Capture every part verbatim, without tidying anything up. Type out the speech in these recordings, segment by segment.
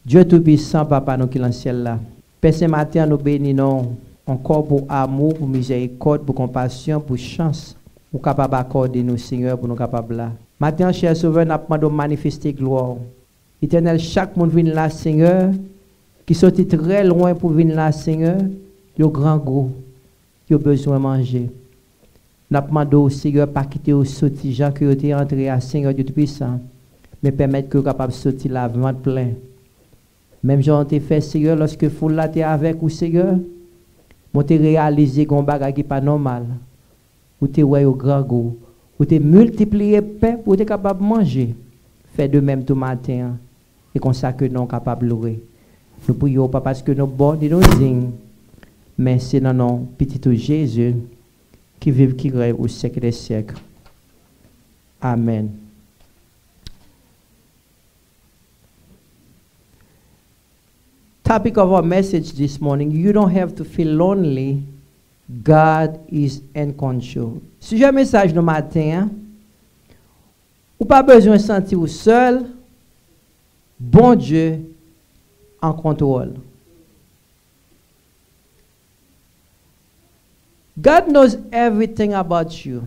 Dye Toupisan, Papa nou ki nan syèl la, Pè Sen, maten an nou beni non w ankò pou amou, pou mizèrikòd, pou konpasyon, pou chans ou kapab akòde nou, Senyè, pou nou kapab la. Maten an, chè Sovè, n ap mande w manifeste glwa w. Etènèl, chak moun vin la, Senyè, ki soti trè lwen pou vin la, Senyè, yo grangou, yo bezwen manje. N ap mande w, Senyè, pa kite yo soti jan ke yo te antre a, Senyè Dye Toupisan, men pèmèt ke yo kapab soti la vant plen. Menm jan w te fè, Senyè, lòske foul la te avèk ou, Senyè, mwen te reyalize gen yon bagay ki pa nòmal. Ou te wè yo grangou. Ou te miltipliye pen pou yo te kapab manje. Fè de menm tou maten an. E konsa ke non w kapab lwe. Nou priye w, pa paske nou bon ni nou diy, men se nan non Pitit ou Jezi, ki viv, ki rèy o syèk dè syèk. Amèn. Topic of our message this morning: You don't have to feel lonely. God is in control. Sijè mesaj nou maten an: Ou pa bezwen santi w sèl, Bondye an kontwòl. God knows everything about you.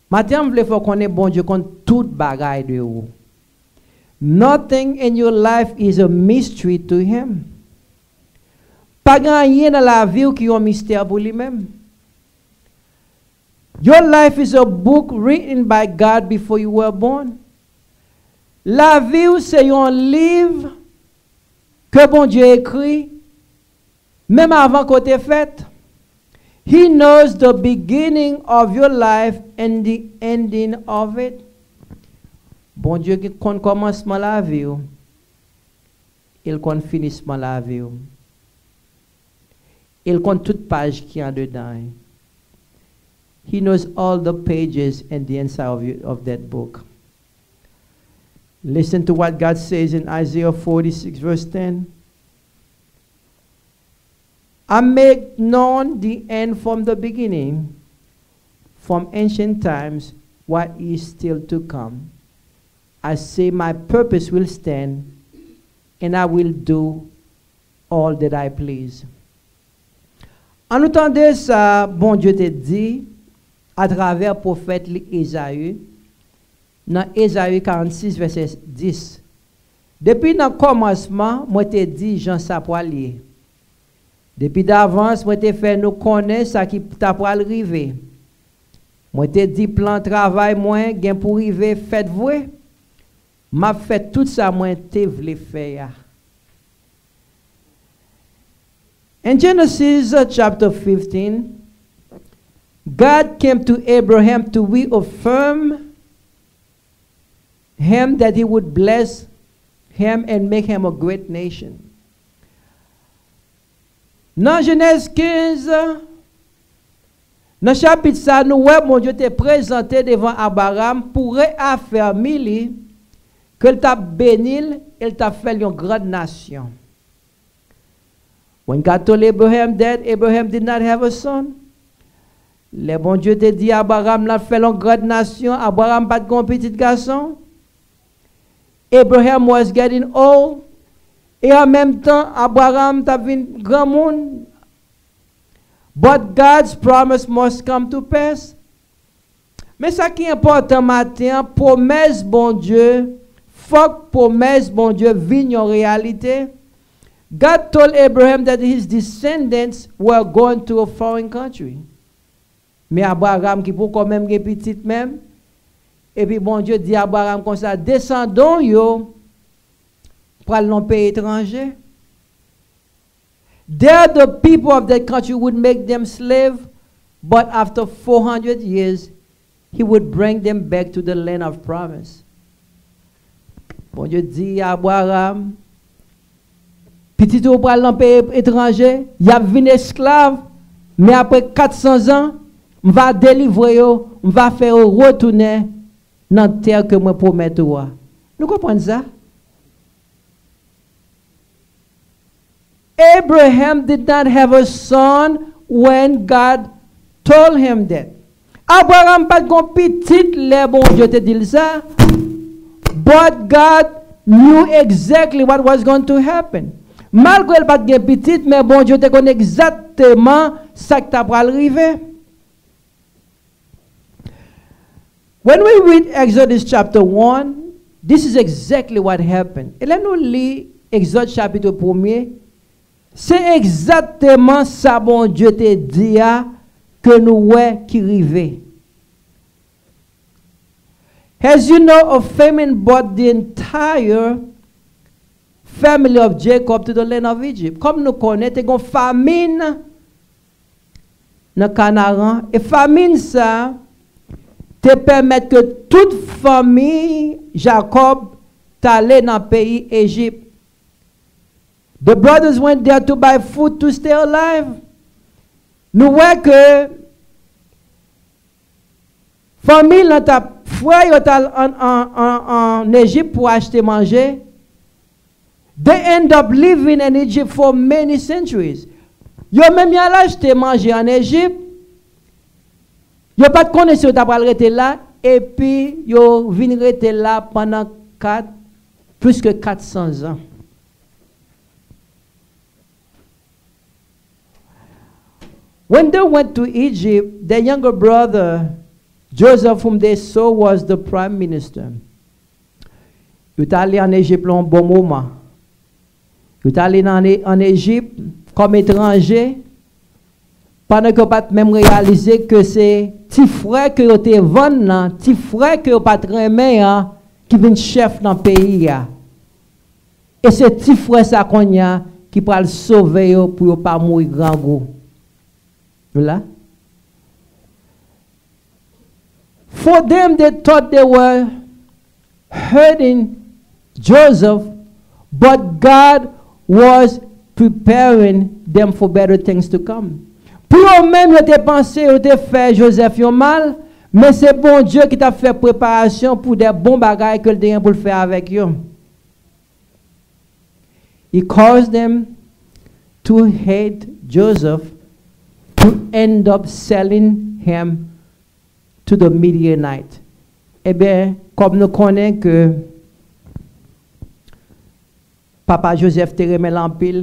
Maten an, m vle fè w konnen Bondye konn tout bagay de ou. Nothing in your life is a mystery to him. Pa gen anyen nan lavi w ki yon mistè pou li menm. Your life is a book written by God before you were born. Lavi w se yon liv ke Bondye ekri menm avan ke w te fèt. He knows the beginning of your life and the ending of it. Bondye ki konn kòmansman lavi w, e l konn finisman lavi w. E l konn tout paj ki andedan. He knows all the pages and the inside of, you, of that book. Listen to what God says in Isaiah forty-six, verse ten. I make known the end from the beginning, from ancient times, what is still to come. I say my purpose will stand, and I will do all that I please. An nou tande sa Bondye te di atravè pwofèt li Ezayi, nan Ezayi karannsis, vèsè dis. Depi nan kòmansman, mwen te di jan sa pral ye. Depi davans, mwen te fè nou konnen sa ki ta pral rive. Mwen te di plan travay mwen gen pou rive fèt vre. M ap fè tout sa mwen te vle fè a. In Genesis, uh, chapter fifteen, God came to Abraham to reaffirm him that he would bless him and make him a great nation. Nan Jenèz kenz, nan chapit sa, nou wè Bondye te prezante devan Abraram pou reyafèmi li ke l t ap beni l e l t ap fè l yon grann nasyon. When God told Abraham that Abraham did not have a son, lè Bondye te di Abraram l ap fè l yon grann nasyon, Abraram pa t gen yon pitit gason. Abraham was getting old. E an menm tan, Abraram t ap vin granmoun. But God's promise must come to pass. Men sa ki enpòtan maten an, pwomès Bondye, fòk pwomès Bondye vin yon reyalite. God told Abraham that his descendants were going to a foreign country. Men Abraram ki poko menm gen pitit menm, epi Bondye di Abraram konsa, desandan w yo pral nan peyi etranje. There the people of that country would make them slave, but after four hundred years, he would bring them back to the land of promise. Bondye di Abraram, pitit ou pral nan peyi etranje, y ap vin esklav, men apre kat san zan, m va delivre yo, m va fè yo retounen nan tè ke mwen pwomèt ou a. Nou konprann sa? Abraham did not have a son when God told him that. Abraram pa t gon pitit lè Bondye te di l sa. But God knew exactly what was going to happen. Malgre l pa t gen pitit, men Bondye te konn egzakteman sa k ta pral rive. When we read Exodus chapter one, this is exactly what happened. E lè nou li Egzòd chapit premye, se egzakteman sa Bondye te di a ke nou wè ki rive. As you know, a famine brought the entire family of Jacob to the land of Egypt. Kòm nou konnen, te gen famin nan Kanaran, e famin sa a te pèmèt ke tout fanmi Jakòb t ale nan peyi Ejip. The brothers went there to buy food to stay alive. Nou wè ke fanmi lan t ap, frè yo t al an, an, an, an Ejip pou achte manje. They end up living in Egypt for many centuries. Yo menm y al achte manje an Ejip. Yo pa t konnen si yo ta pral rete la, epi yo vin rete la pandan kat, plis ke kat san zan. When they went to Egypt, their younger brother, Joseph, whom they saw, was the prime minister. Yo t ale an Ejip la yon bon moman. Yo t ale nan, an Ejip kòm etranje, pandan ke yo pa t menm reyalize ke se ti frè ke yo te vann nan, ti frè ke yo pa t renmen an, ki vin chèf nan peyi a. E se ti frè sa kounye a ki pral sove yo pou yo pa mouri grangou. Nou la? For them, they thought they were hurting Joseph, but God was preparing them for better things to come. Pou yo menm, yo te panse yo te fè Joseph yon mal, men se Bondye ki t ap fè preparasyon pou de bon bagay ke l te gen pou l fè avèk yo. He caused them to hate Joseph, to end up selling him to the Midianite. Ebyen, kòm nou konnen ke papa Joseph te renmen l anpil,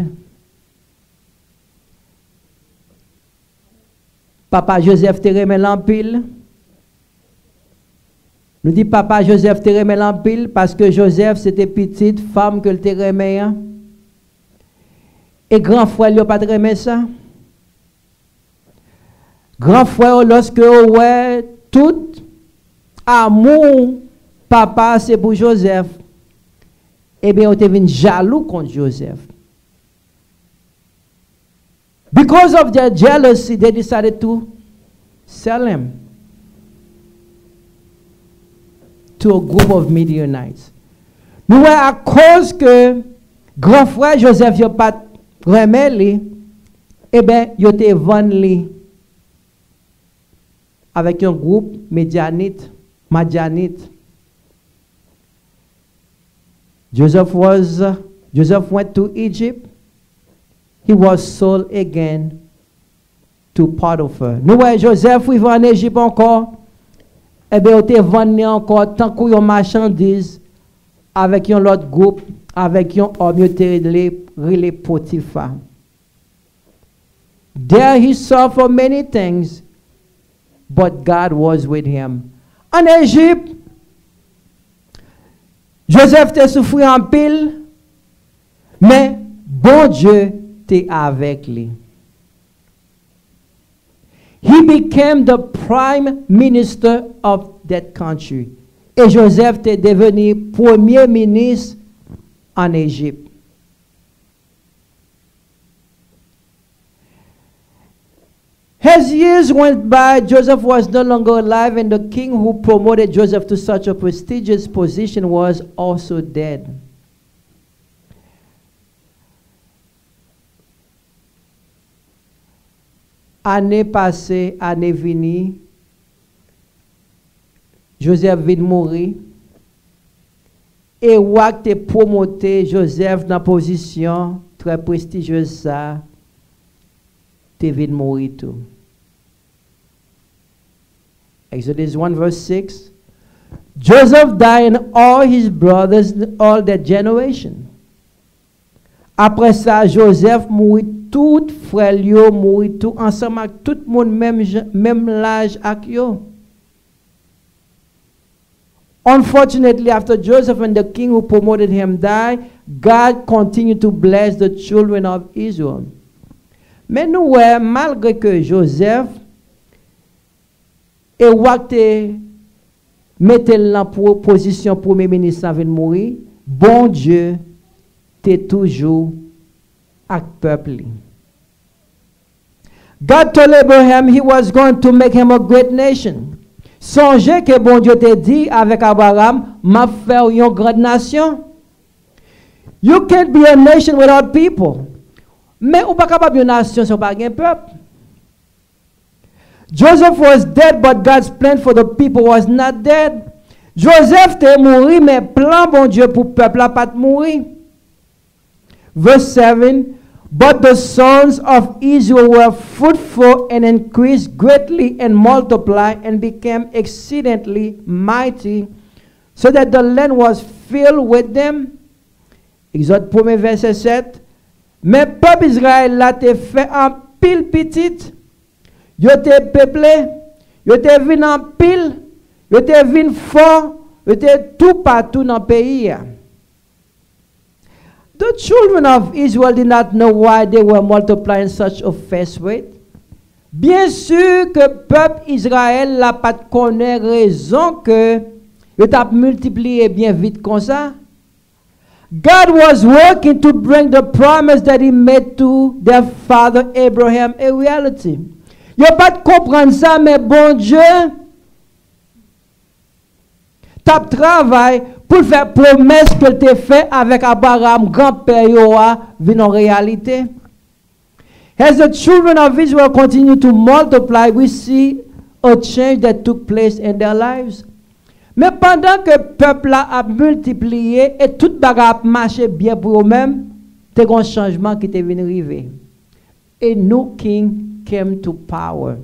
papa Joseph te renmen l anpil. Nou di papa Joseph te renmen l anpil paske Joseph se te pitit fanm ke l te renmen an. E gran frè l yo pa t renmen sa. Gran frè yo, lòske yo wè tout amou papa se pou Joseph, ebyen, yo te vin jalou kont Joseph. Because of their jealousy, they decided to sell him to a group of Midianites. Nou wè, akoz ke gran frè Joseph yo pa t renmen li, ebyen, yo te vann li avèk yon gwoup Medyanit, Madyanit. Joseph was, Joseph went to Egypt. He was sold again to Potiphar. Nou wè Joseph rive an Ejip ankò. Ebyen, yo te vann li ankò tankou yon machandiz avèk yon lòt gwoup, avèk yon òm yo te rele, rele Potifa. There he suffered many things, but God was with him. An Ejip, Joseph te soufri anpil, men Bondye te avèk li. He became the prime minister of that country. E Joseph te deveni premye minis an Ejip. As years went by, Joseph was no longer alive, and the king who promoted Joseph to such a prestigious position was also dead. Ane pase, ane vini, Joseph vin mouri. E wa k te pwomote Joseph nan pozisyon trè prestijyez sa a te vin mouri tou. Exodus one verse six. Joseph died and all his brothers, all that generation. Apre sa, Joseph mouri, tout frè l yo mouri tou, ansanm ak tout moun menm jan, menm laj ak yo. Unfortunately, after Joseph and the king who promoted him died, God continued to bless the children of Israel. Men nou wè, malgre ke Joseph e wa k te mete l nan po-, pozisyon premye minis lan vin mouri, Bondye te toujou ak pèp li. God told Abraham he was going to make him a great nation. Sonje ke Bondye te di avèk Abraram, "M ap fè w yon gran nasyon." You can't be a nation without people. Men ou pa kapab yon nasyon san w pa gen pèp. Joseph was dead, but God's plan for the people was not dead. Joseph te mouri, men plan Bondye pou pèp la pa t mouri. Verse seven, "But the sons of Israel were fruitful and increased greatly and multiplied and became exceedingly mighty, so that the land was filled with them." Egzòd premye vèsè sèt, "Men pèp Izrayèl la te fè anpil pitit, yo te peple, yo te vin anpil, yo te vin fò, yo te toupatou nan peyi a." The children of Israel did not know why they were multiplying such a fast rate. Byen si ke pèp Izrayèl la pa t konnen rezon ke yo t ap miltipliye byen vit konsa. God was working to bring the promise that he made to their father Abraham a reality. Yo pa t konprann sa, men Bondye t ap travay pou l fè pwomès ke l te fè avèk Abraram, granpè yo a, vin yon reyalite. As the children of Israel continue to multiply, we see a change that took place in their lives. Men pandan ke pèp la ap miltipliye e tout bagay ap mache byen pou yo menm, te gen yon chanjman ki te vin rive. A new king came to power.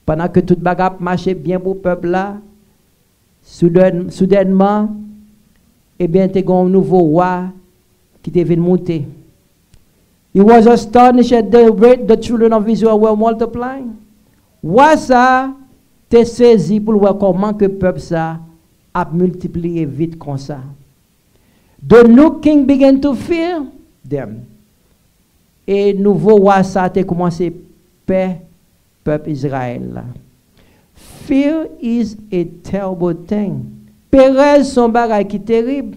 Pandan ke tout bagay ap mache byen pou pèp la, soudèn-, soudènman, ebyen, te gen yon nouvo wa ki te vin moute. He was astonished at the rate the children of Israel were multiplying. Wa sa a te sezi pou l wè kòman ke pèp sa ap miltipliye vit konsa. The new king began to fear them. E nouvo wa sa a te kòmanse pè pèp Izrayèl la. Fear is a terrible thing. Perèz se yon bagay ki terib.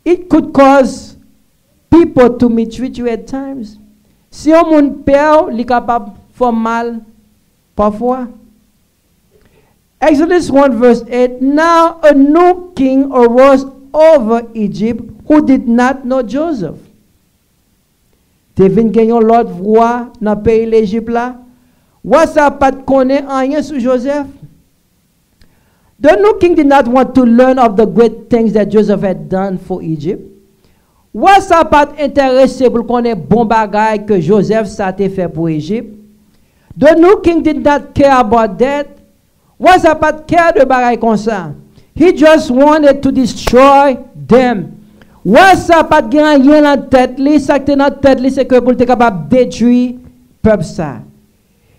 It could cause people to mistreat you at times. Si yon moun pè w, li kapab fè w mal pafwa. Exodus one verse eight, "Now a new king arose over Egypt who did not know Joseph." Te vin gen yon lòt wa nan peyi Lejip la. Wa sa a pa t konnen anyen sou Jozèf. The new king did not want to learn of the great things that Joseph had done for Egypt. Wa sa a pa t enterese pou l konnen bon bagay ke Jozèf sa te fè pou Ejip. The new king did not care about that. Wa sa a pa t care de bagay konsa. He just wanted to destroy them. Wa sa a pa t gen anyen nan tèt li, sa k te nan tèt li se ke pou l te kapab detwi pèp sa.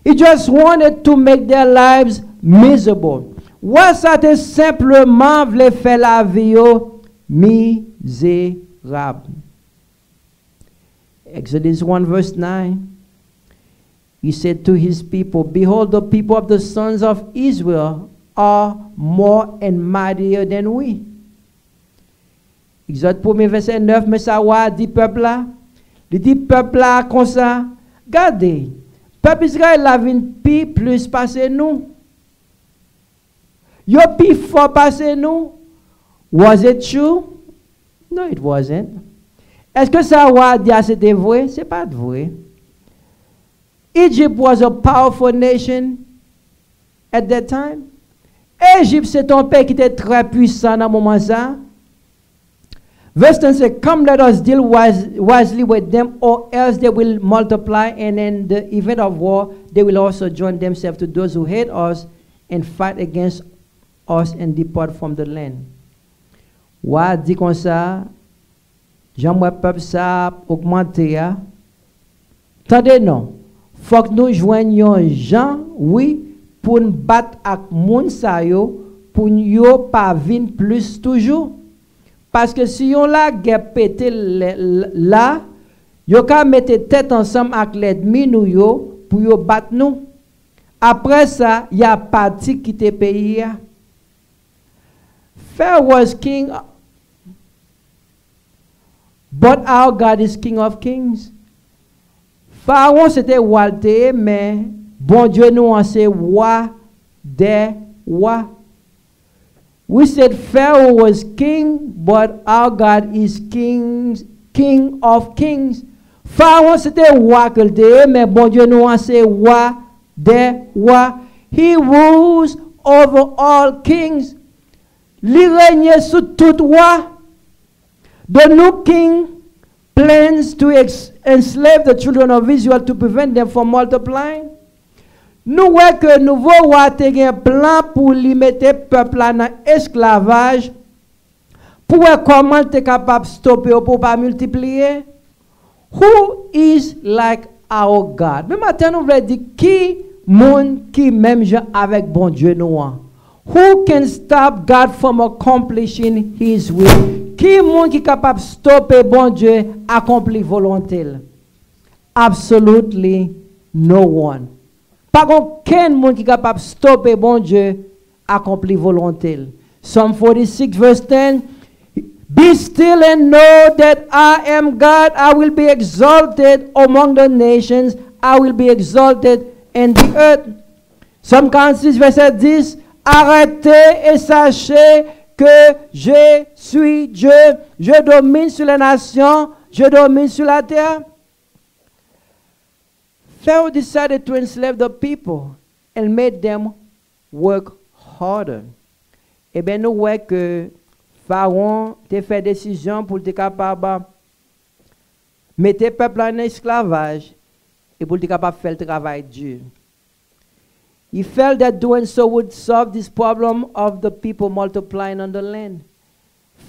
He just wanted to make their lives miserable. Wa sa te senpleman vle fè lavi yo mizerab. Exodus one verse nine. He said to his people, "Behold, the people of the sons of Israel are more and mightier than we." Egzòd premye vèsè nèf, men sa wa a di pèp la, li di pèp la konsa, "Gade, pèp Izrayèl la vin pi plis pase nou. Yo pi fò pase nou." Was it true? No, it wasn't. Èske sa wa a di a se te vre? Se pa t vre. Egypt was a powerful nation at that time. Ejip se te yon peyi ki te trè pwisan nan moman sa. Verse ten se, "Come, let us deal wise, wisely with them, or else they will multiply, and in the event of war, they will also join themselves to those who hate us and fight against us and depart from the land. Wa a di konsa, jan m wè pèp sa a ap ogmante a, tande non, fòk nou jwenn yon jan, wi, pou n bat ak moun sa yo, pou n, yo pa vin plis toujou. Paske si yon lagè pete lè, la, yo ka mete tèt ansanm ak lènmi nou yo pou yo bat nou. Apre sa, y a pati kite peyi a. Pharaoh was king, but our God is King of Kings. Farawon se te wa l te ye, men Bondye nou an se wa dè wa. We said Pharaoh was king, but our God is kings, King of Kings. Farawon se te wa ke l te ye, men Bondye nou an se wa dè wa. He rules over all kings. Li renye sou tout wa. The new king plans to ex- enslave the children of Israel to prevent them from multiplying. Nou wè ke nouvo wa te gen plan pou li mete pèp la nan esklavaj, pou wè kòman l te kapab stope yo pou pa miltipliye. Who is like our God? Men maten nou vle di ki moun ki menm jan avèk Bondye nou an? Who can stop God from accomplishing his will? Ki moun ki kapab stope Bondye akonpli volonte l? Absolutely no one. Pa gen okenn moun ki kapab stope Bondye akonpli volonte l. Psalm forty-six verse ten, "Be still and know that I am God. I will be exalted among the nations. I will be exalted in the earth." Psalm quarante-six verset dix, "Arrêtez et sachez que je suis Dieu. Je domine sur les nations, je domine sur la terre." Pharaoh decided to enslave the people and made them work harder. Ebyen, nou wè ke Farawon te fè desizyon pou l te kapab mete pèp la nan esklavaj e pou l te kapab fè l travay di. He felt that doing so would solve this problem of the people multiplying on the land.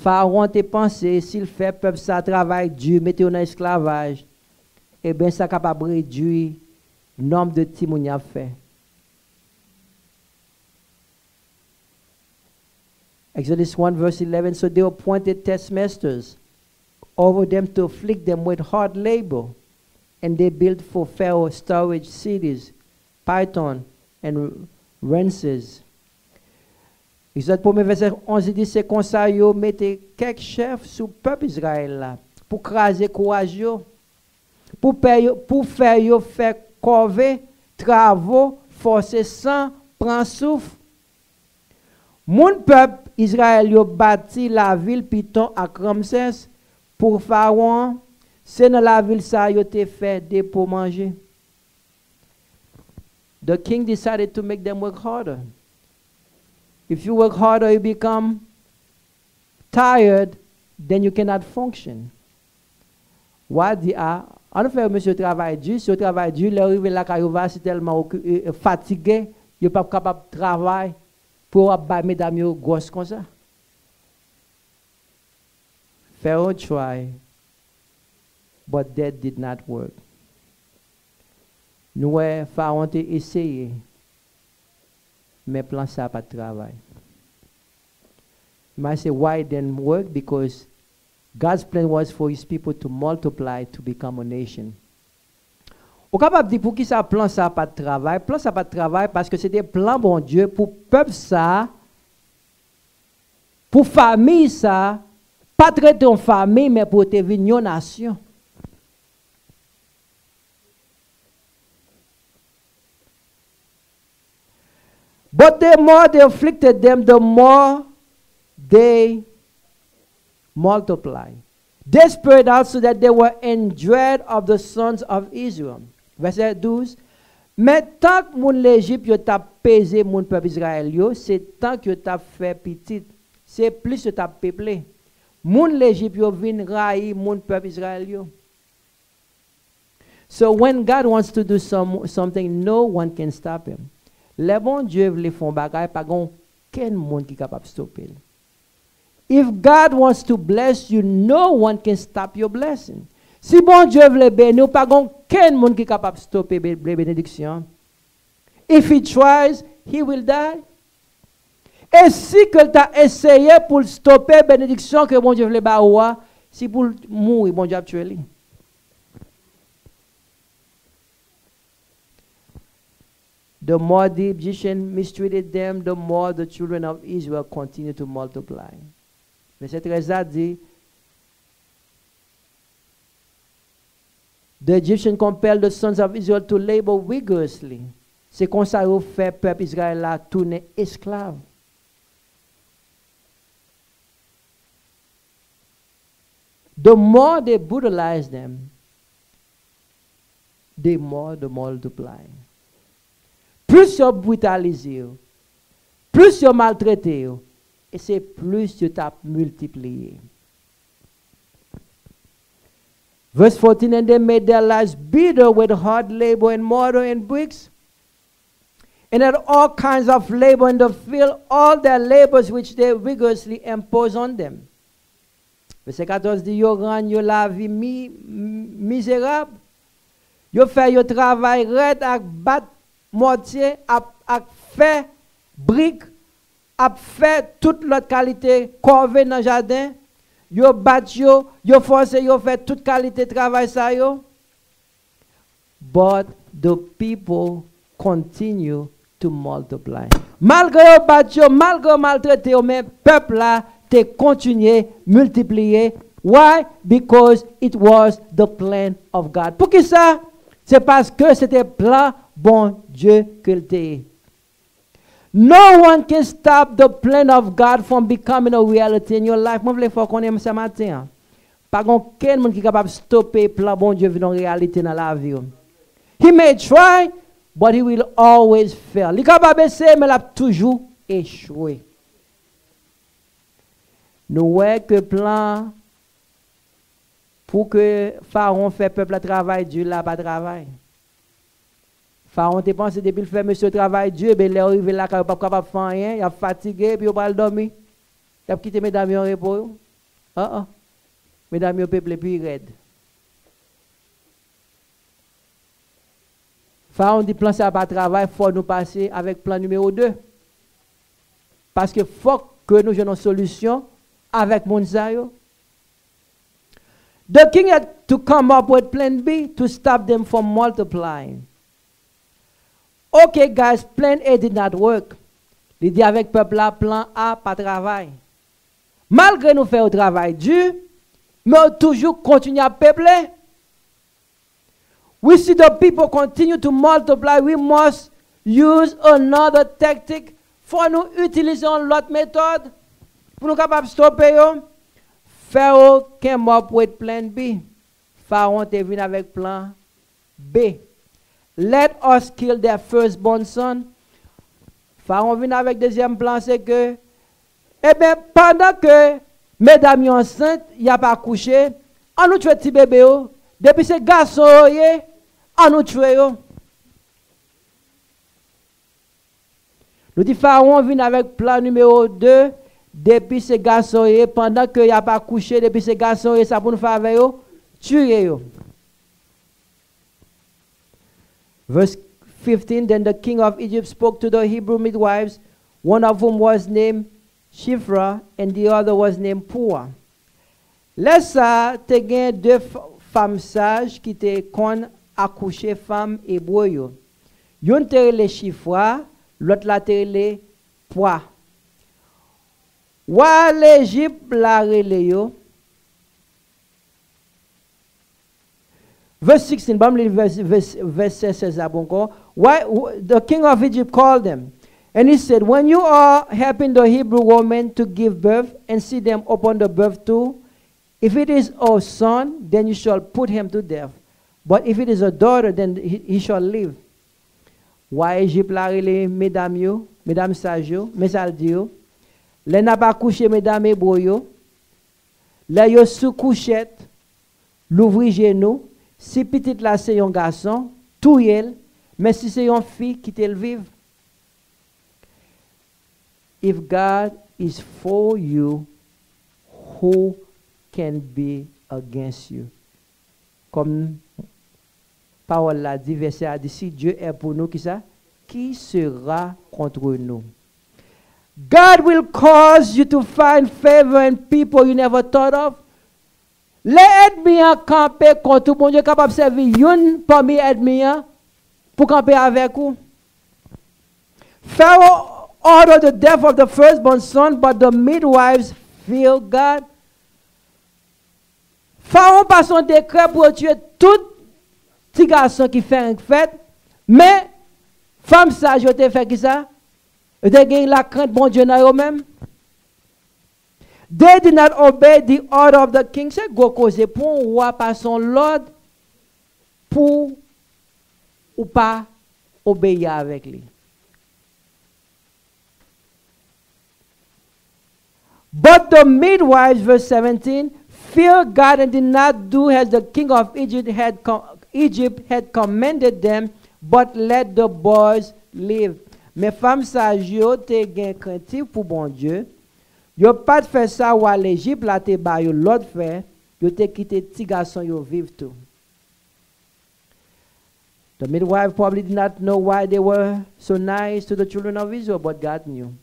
Farawon te panse si l fè pèp sa travay di, mete yo nan esklavaj, ebyen sa kapab redui nonb de timoun y ap fè. Exodus one verse eleven, "So they appointed taskmasters over them to afflict them with hard labor, and they built for Pharaoh storage cities, Pithom and Raamses." Egzòd premye vèsè onz li di, "Se konsa yo mete kèk chèf sou pèp Izrayèl la pou kraze kouraj yo, pou pè yo, pou fè yo fè kòve, travo, fòse san, pran souf." Moun pèp Izrayèl yo bati lavil Piton ak Ramsès pou Farawon an, se nan lavil sa yo te fè depo manje. The king decided to make them work harder. If you work harder, you become tired, then you cannot function. Wa di, "A, ann fè mesye yo travay di, si yo travay di, lè yo rive lakay yo va si tèlman oku- e, e, fatige, yo p ap kapab travay pou yo ap bay medam yo gwòs konsa." Pharaoh tried, but that did not work. Nou wè Farawon te eseye, men plan sa pa t travay. Might say why it didn't work, because God's plan was for his people to multiply to become a nation. Ou kapab di poukisa plan sa pa t travay? Plan sa pa t travay paske se te plan Bondye pou pèp sa, pou fanmi sa, pa t rete yon fanmi, men pou yo te vin yon nasyon. But the more they afflicted them, the more they multiplied. They spread out so that they were in dread of the sons of Israel. Vèsè douz, "Men tank moun Lejip yo t ap peze moun pèp Izrayèl yo, se tank yo t ap fè pitit, se plis yo t ap peple. Moun Lejip yo vin rayi moun pèp Izrayèl yo." So when God wants to do some, something, no one can stop him. Lè Bondye vle fè yon bagay, pa gen okenn moun ki kapab stope l. If God wants to bless you, no one can stop your blessing. Si Bondye vle beni w, pa gen okenn moun ki kapab stope be- be- benediksyon an. If he tries, he will die. E si ke l ta eseye pou l stope benediksyon ke Bondye vle ba ou a, si pou l mouri, Bondye ap tye li. The more the Egyptian mistreated them, the more the children of Israel continued to multiply. Vèsè trèz la di, The Egyptian compelled the sons of Israel to labor rigorously. Se konsa yo fè pèp Izrayèl la tounen esklav. The more they brutalize them, the more they multiply. Plis yo britalize yo, plis yo maltrete yo, e se plis yo t ap miltipliye. Verse fourteen, and they made their lives bitter with hard labor in mortar and bricks, and at all kinds of labor in the field, all their labors which they rigorously impose on them. Vèsè katòz di, yo rann yo lavi mi, mizerab. Yo fè yo travay rèd ak bat mòtye, ap, ak fè brik, ap fè tout lòt kalite kòve nan jaden. Yo bat yo, yo fòse yo fè tout kalite travay sa yo. But the people continue to multiply. Malgre yo bat yo, malgre yo maltrete yo, men pèp la te kontinye miltipliye. Why? Because it was the plan of God. Poukisa? Se paske se te plan Bondye ke l te ye. No one can stop the plan of God from becoming a reality in your life. Mwen vle fè w konnen sa maten an. Pa gen okenn moun ki kapab stope plan Bondye vin yon reyalite nan lavi w. He may try, but he will always fail. Li kapab eseye, men l ap toujou echwe. Nou wè ke plan pou ke Fawon fè pèp la travay di la pa travay. Fawon te panse depi l fè mesye yo travay di, ben lè yo rive lakay yo p ap kapab fè anyen, y ap fatige epi yo pral dòmi. Y ap kite medam yo an repo yo. An an. Medam yo peple pi rèd. Fawon di plan sa pa travay, fò nou pase avèk plan nimewo de. Paske fòk ke nou jwenn yon solisyon avèk moun sa yo. The king had to come up with plan B to stop them from multiplying. Okay, guys, plan A did not work. Li di avèk pèp la, plan A pa travay. Malgre nou fè yo travay di, men yo toujou kontinye ap peple. We see the people continue to multiply. We must use another tactic. Fò nou itilize yon lòt metòd pou nou kapab stope yo. Pharaoh came up with plan B. Fawon te vin avèk plan B. Let us kill their firstborn son. Fawon vin avèk dezyèm plan, se ke, ebyen, pandan ke medam yo ansent, y ap akouche, an nou tchwe ti bebe yo. Depi se gason yo ye, an nou tchwe yo. Nou di Fawon vin avèk plan nimewo de, depi se gason yo ye, pandan ke y ap akouche, depi se gason yo ye, sa pou nou fè avè yo? Tiye yo. Verse fifteen, then the king of Egypt spoke to the Hebrew midwives, one of whom was named Shiphrah and the other was named Puah. Lè sa a, te gen de f- fanm saj ki te konn akouche fanm ebre yo. Youn te rele Chifra, lòt la te rele Pwa. Wa Lejip la rele yo. Verse sixteen, ban m li vès- vès- vèsè sèz la pou ankò. Why, the king of Egypt called them, and he said, when you are helping the Hebrew women to give birth, and see them open the birth too, if it is a son, then you shall put him to death. But if it is a daughter, then he, he shall live. Wa Ejip la rele medam yo, medam saj yo, men sa l di yo, lè n ap akouche medam ebre yo, lè yo sou kouchèt, louvri je nou, si pitit la se yon gason, touye l, men si se yon fi, kite l viv. If God is for you, who can be against you? Kòm pawòl la di, vèsè a di, si Dieu est pour nous, kisa? Qui sera contre nous? God will cause you to find favor in people you never thought of. Lè ènmi an kanpe kont ou, Bondye kapab sèvi youn pami ènmi an pou kanpe avèk ou. Pharaoh ordered the death of the firstborn son, but the midwives feared God. Farawon pase yon dekrè pou yo tiye tout ti gason ki fenk fèt, men fanm saj yo te fè kisa? Yo te gen lakrent Bondye nan yo menm. They did not obey the order of the king. Se gwo koze pou yon wa pase yon lòd pou ou pa obeyi avèk li. But the midwives, verse seventeen, feared God and did not do as the king of Egypt had, co- Egypt had commanded them, but let the boys live. Men fanm saj yo te gen krentif pou Bondye. Yo pa t fè sa wa Lejip la te ba yo lòd fè, yo te kite ti gason yo viv tou. The midwife probably did not know why they were so nice to the children of Israel, but God knew.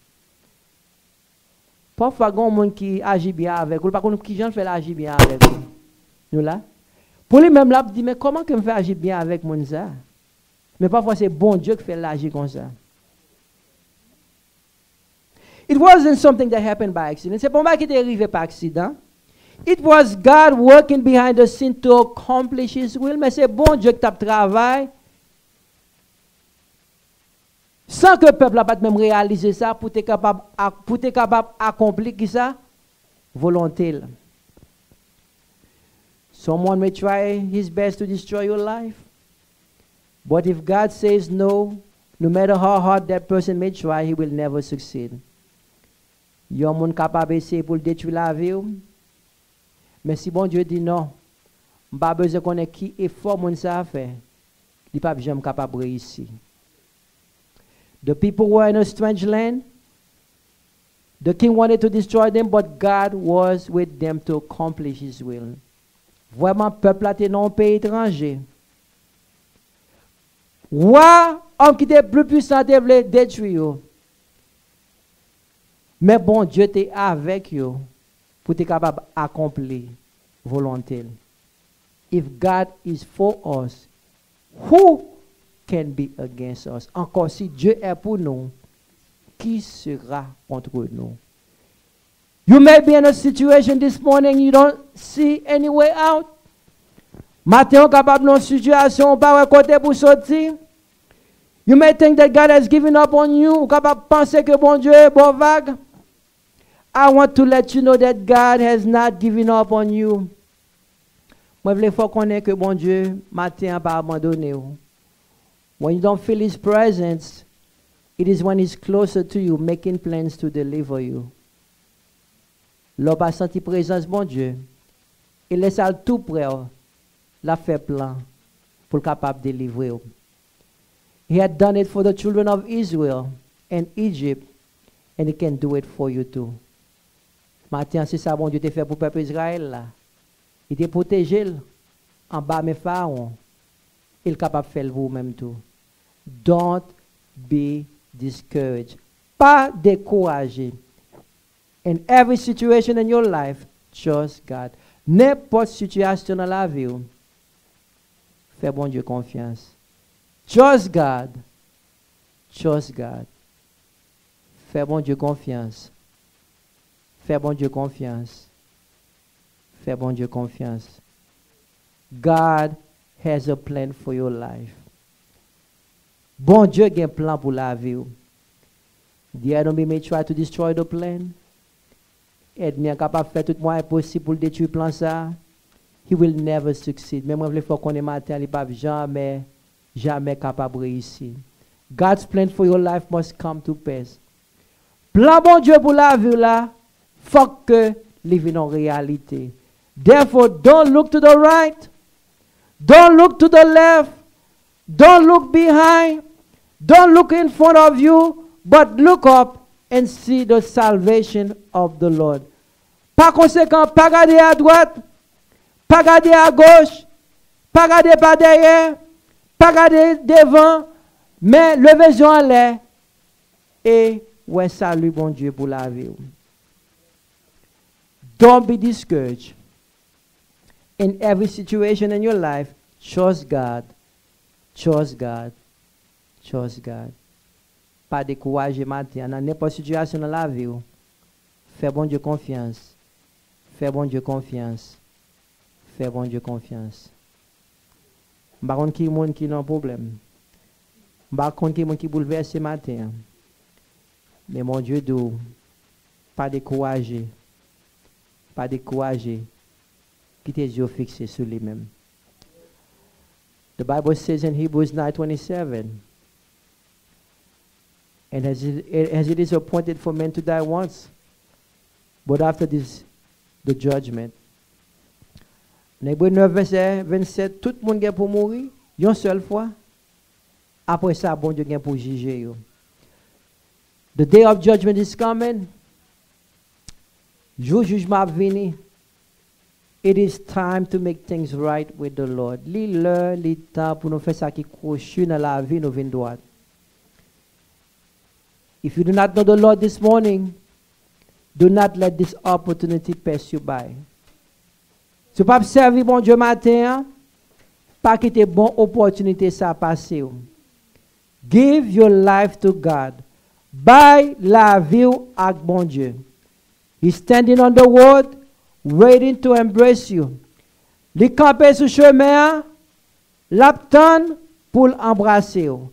Pafwa, gen yon moun ki aji byen avèk ou, li pa konn kijan l fè l aji byen avèk ou. Nou la? Pou li menm, l ap di, men kòman ke m fè aji byen avèk moun sa? Men pafwa, se Bondye ki fè l aji konsa. It wasn't something that happened by accident. Se pa yon bagay ki te rive pa aksidan. It was God working behind the scene to accomplish his will. Men se Bondye ki t ap travay san ke pèp la pa t menm reyalize sa pou te kapab, pou te kapab akonpli kisa? Volonte l. Someone may try his best to destroy your life. But if God says no, no matter how hard that person may try, he will never succeed. Yon moun kapab eseye pou l detwi lavi w, men si Bondye di non, m pa bezwen konnen ki efò moun sa a fè, li p ap janm kapab reyisi. The people were in a strange land. The king wanted to destroy them, but God was with them to accomplish his will. Vrèman, pèp la te nan yon peyi etranje. Wa, òm ki te pli pwisan te vle detwi yo. Men Bondye te avèk yo pou te kapab akonpli volonte l. If God is for us, who can be against us? Encore, si Dieu est pour nous, qui sera contre nous? You may be in a situation this morning you don't see any way out. Maten, ou kapab nan yon sitiyasyon ou pa wè kote pou soti. You may think that God has given up on you. Ou kapab panse ke Bondye ba w vag. I want to let you know that God has not given up on you. Mwen vle fè w konnen ke Bondye, maten an, pa abandone w. When you don't feel his presence, it is when he's closer to you, making plans to deliver you. Lè w pa santi prezans Bondye, e lè sa l tou prè w, l ap fè plan pou l kapab delivre w. He had done it for the children of Israel and Egypt, and he can do it for you too. Maten an, se sa Bondye te fè pou pèp Izrayèl la. Li te pwoteje l anba men Farawon, e l kapab fè l pou ou menm tou. Don't be discouraged. Pa dekouraje. In every situation in your life, trust God. Nenpòt sitiyasyon nan lavi w, fè Bondye konfyans. Trust God. Trust God. Fè Bondye konfyans. Fè Bondye konfyans. Fè Bondye konfyans. God has a plan for your life. Bondye gen plan pou lavi w. The enemy may try to destroy the plan. Ènmi an kapab fè tout mwayen posib pou l detwi plan sa a. He will never succeed. Men mwen vle fè w konnen maten an, li p ap jamè, jamè kapab reyisi. God's plan for your life must come to pass. Plan Bondye pou lavi w la, fòk ke li vin yon reyalite. Therefore, don't look to the right, don't look to the left, don't look behind, don't look in front of you, but look up and see the salvation of the Lord. Pa konsekan, pa gade adwat, pa gade agoch, pa gade pa dèyè, pa gade devan, men leve zye w anlè e wè sali Bondye pou lavi w. Don't be discouraged. In every situation in your life, trust God, trust God, trust God. Pa dekouraje maten an. Nan nenpòt sitiyasyon nan lavi w, fè Bondye konfyans. Fè Bondye konfyans. Fè Bondye konfyans. M pa konn ki moun ki nan pwoblèm. M pa konn ki moun ki boulvèse maten an. Men Bondye di w, pa dekouraje. Pa dekouraje. Kite zye w fikse sou li menm. The Bible says in Hebrews nine twenty-seven, and as it, as it is appointed for men to die once, but after this, the judgment. Nan Ebre nèf, vèsè vennsèt, tout moun gen pou mouri yon sèl fwa. Apre sa, Bondye gen pou jije yo. The day of judgment is coming. Jou jijman ap vini. It is time to make things right with the Lord. Li lè, li tan pou nou fè sa ki kwochi nan lavi nou vin dwat. If you do not know the Lord this morning, do not let this opportunity pass you by. Si w p ap sèvi Bondye maten an, pa kite bon opòtinite sa pase w. Give your life to God. Bay lavi w ak Bondye. He's standing on the road, waiting to embrace you. Li kanpe sou chemen an, l ap tann pou l anbrase w.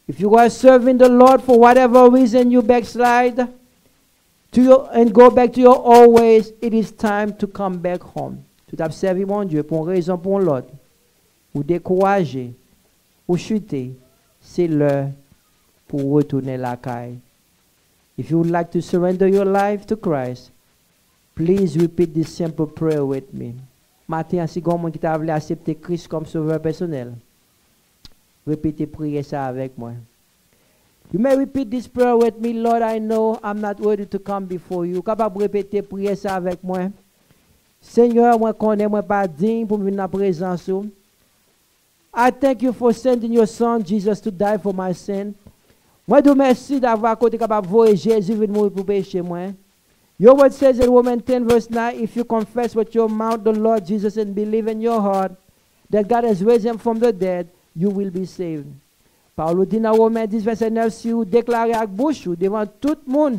If you are serving the Lord for whatever reason you backslide to your, and go back to your old ways, it is time to come back home. Si w t ap sèvi Bondye pou yon rezon pou yon lòt, ou dekouraje, ou chite, se lè pou w retounen lakay. If you would like to surrender your life to Christ, please repeat this simple prayer with me. Maten an, si gen yon moun ki ta vle aksepte Kris kòm sovè pèsonèl, repete priyè sa avèk mwen. You may repeat this prayer with me. Lord, I know I'm not worthy to come before you. Ou kapab repete priyè sa avèk mwen. Senyè, mwen konnen mwen pa diy pou m vin nan prezans ou. I thank you for sending your son Jesus to die for my sin. Mwen di w mèsi davwa ke w te kapab voye Jezi vin mouri pou peche mwen. Your word says in Romans ten verse nine, if you confess with your mouth the Lord Jesus and believe in your heart that God has raised him from the dead, you will be saved. Pawòl ou di nan Women dis vèsè nèf, si ou deklare ak bouch ou devan tout moun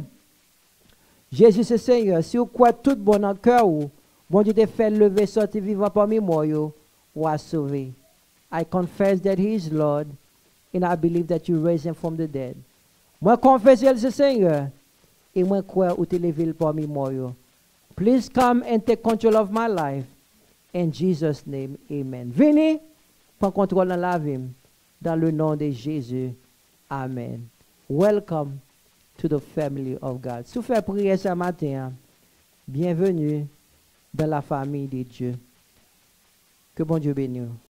Jezi se Senyè, si ou kwè tout bon nan kè ou Bondye te fè l leve sòti vivan pami mò yo, w a sove. I confess that he is Lord, and I believe that you raised him from the dead. Mwen konfese l se Senyè, e mwen kwè ou te leve l pami mò yo. Please come and take control of my life. In Jesus' name, amen. Vini, pran kontwòl nan lavi m. Dans le nom de Jésus, amen. Welcome to the family of God. Si w fè priyè sa maten an, bienvenue dans la famille de Dieu. Ke Bondye beni w.